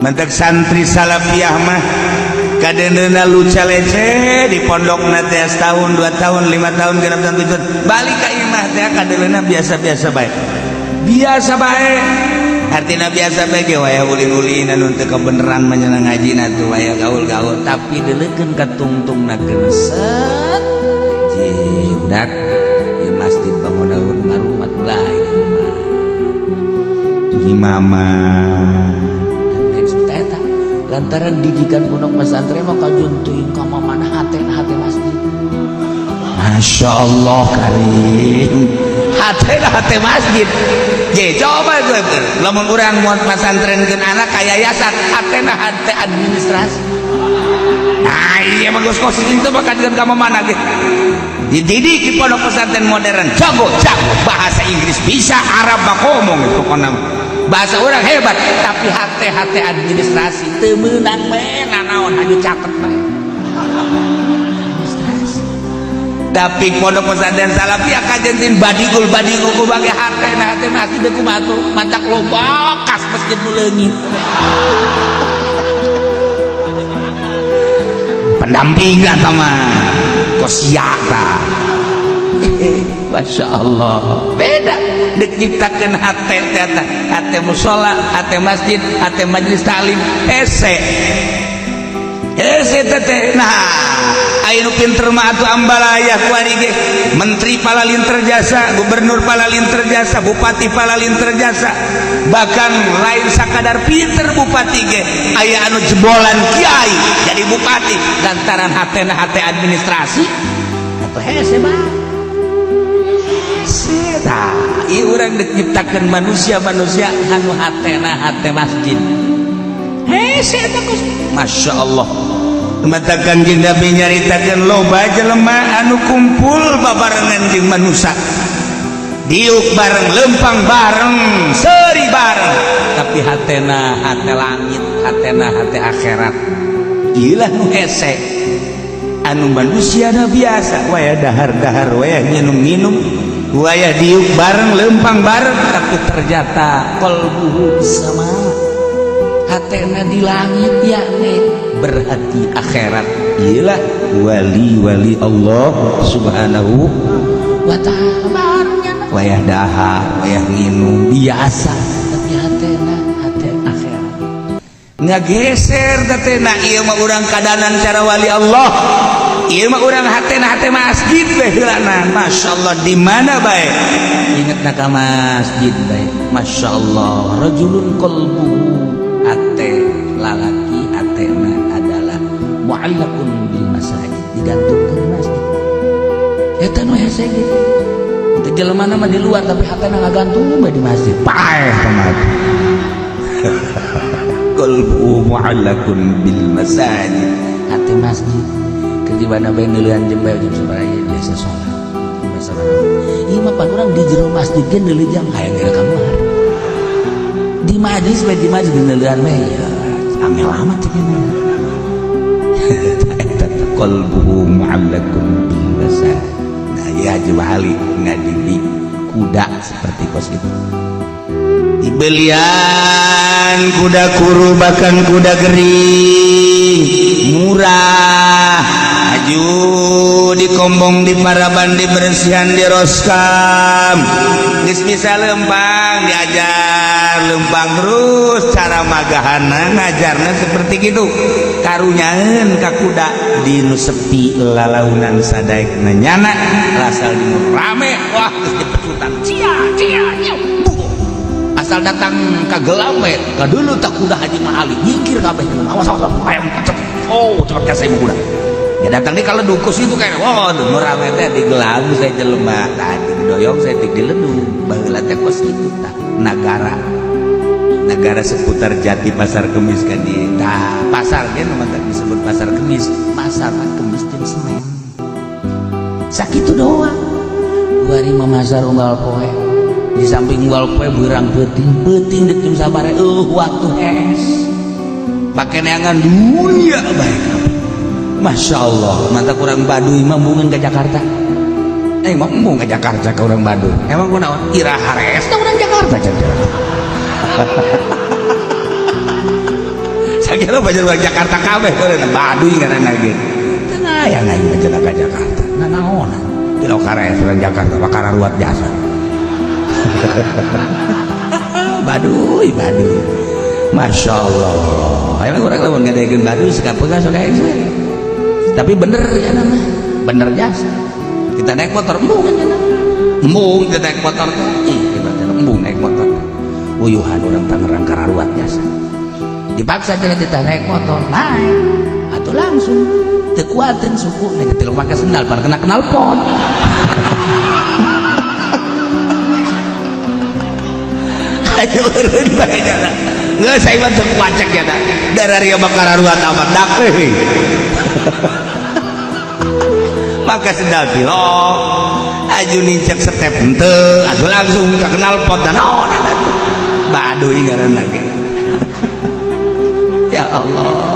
Mantak santri salafiyah mah kadendeuna luca lece di pondokna teh setahun, 2 tahun, 5 tahun, 6 tahun, 7 tahun, balik ka imah teh kadendeuna biasa-biasa bae. Biasa bae. Artinya biasa bae ge waya ulin-ulin anu teu kebeneran mah nya ngaji na tuh waya gaul-gaul, tapi deuleukeun ka tungtungna set. Budak di masjid bangun ngarumat bae imama dan lain seperti eta. Lantaran didikan pondok pesantren mah kajun teuing ka mana hate hate masjid. Masya Allah karim, hate hate masjid. Je, coba gue lamun urang mau pesantrenkeun anak ka yayasan, hatena hate administrasi. Nah, iya mah geus kos itu mah kajian ka mana ge dididik di pondok pesantren modern, jago jago bahasa Inggris bisa, Arab mah ngomong pokoknya bahasa orang hebat, tapi hate hate administrasi teu meunang we nanaon, hanya catet bae Administrasi. Tapi pondok pesantren salafiyah kajentin badigul badigul ku bagi hate na hate masjid teu kumaha tuh, matak loba kas masjid nu leungit pendampingan sama kosiata. Masya Allah, beda diciptakan hati hati hati musola, hati masjid, hati majelis taklim, hese hese tete. Nah, ayo nu pinter mah atuh ambalaya kuari ge menteri palalin terjasa, gubernur palalin terjasa, bupati palalin terjasa. Bahkan lain sakadar pinter, bupati ge aya anu jebolan kiai jadi bupati lantaran hatena hate administrasi atau hese mah. Tah, ieu urang diciptakeun manusia-manusia anu hatena hate masjid. Hese eta kos. Masya Allah. Mata Kanjeng Nabi nyaritakeun loba jelema anu kumpul babarengan jeung manusia. Diuk bareng, lempang bareng, seuri bareng, tapi hatena hate langit, hatena hate akhirat. Ieu nu hese. Anu manusia na biasa, waya dahar-dahar, waya nginum-nginum, wayah diuk bareng, lempang bareng, tapi ternyata qalbuhu sama, Hatena di langit, yakni berhati akhirat. Iyalah wali-wali Allah Subhanahu wa ta'ala barengnya. Wayah dahar, wayah nginum biasa, tapi hatena hate akhirat. Ngageser teteh. Ieu mah urang kadanan cara wali Allah. Ieu mah urang hatena hate masjid bae heulana. Masya Allah, di mana bae inget na ka masjid bae. Masya Allah, rajulun qalbuhu, hate lalaki hatena adalah muallaqun bil masajid, digantungkan di masjid. Eta nu hese ge. Teu jelema mah di luar, tapi hatena ngagantung bae di masjid. Paeh kumaha qalbuhu muallaqun bil masajid. Hate masjid. Keur di mana bae neuleuan jam bae, jam sabaraha ieu biasa salat. Jam sabaraha. Ieu mah pan urang di jero masjid ge neuleuh jam hayang geura keluar. Di majlis bae, di masjid neuleuan bae ya. Angel amat cenah. Eta qalbuhu muallaqun bil masajid. Nah, ya Haji Wali ngadidik kuda seperti kos itu. Dibelian kuda kuru, bahkan kuda gering murah, aju dikombong, di paraban, dibersihan, di roskam, geus bisa lempang, diajar lempang terus cara magahana, ngajarna seperti gitu. Karunyaeun ka kuda di nu sepi lalaunan sadaek nyana rasal di nu rame, wah, geus dipecutan, cia cia cia. Asal datang ka gelap we ka dulu tak kuda Haji Mahali nyingkir kabeh. Awas, awas, ayam kacep. Oh, cepet ka saya kuda ya datang di kalau dukus itu kayak, wah, nu rame teh di gelap saya jelema tadi didoyong saya di ledung. Baheula teh kos kitu tah nagara negara seputar Jati, Pasar Kemis kan di tah pasar ge nu mah disebut Pasar Kemis, pasar Kemis jeung Senin sakitu doang. Kuari mah masar unggal poe, di samping unggal poe beurang peuting peuting deuk jam sabaraha waktu hes pake neangan dunia bae kabeh. Masya Allah, mantap. Kurang Baduy mah embungeun ke Jakarta. Eh, mah embung ke Jakarta ke orang Baduy. Emang kunaon? Iraha hares orang Jakarta cenah. Aja lo baca orang Jakarta kabeh Baduy ngaranna ge. Teu aya aing mah cenah ka Jakarta. Nanaonan? Di lokara orang Jakarta bakara ruat jasa. Baduy, Baduy. Masya Allah. Ayo urang lamun ngadegeun Baduy sekapeung sok aya. Tapi bener ya nama. Bener jasa. Kita naik motor embung kan embung kita naik motor teh. Ih, embung naik motor. Uyuhan orang Tangerang kararuat jasa. Dipaksa cenah kita naik motor, naik. Atau langsung teu kuateun suku nek teu make sendal pan kena knalpot. Ayo eureun bae cenah. Geus saya mah teu kuacek ya da. Dararia bakara ruat amat dak euy. Maka sendal tilok aju nincak step henteu atuh langsung ka knalpot dan naon Baduy ngaranna ge. Ya Allah.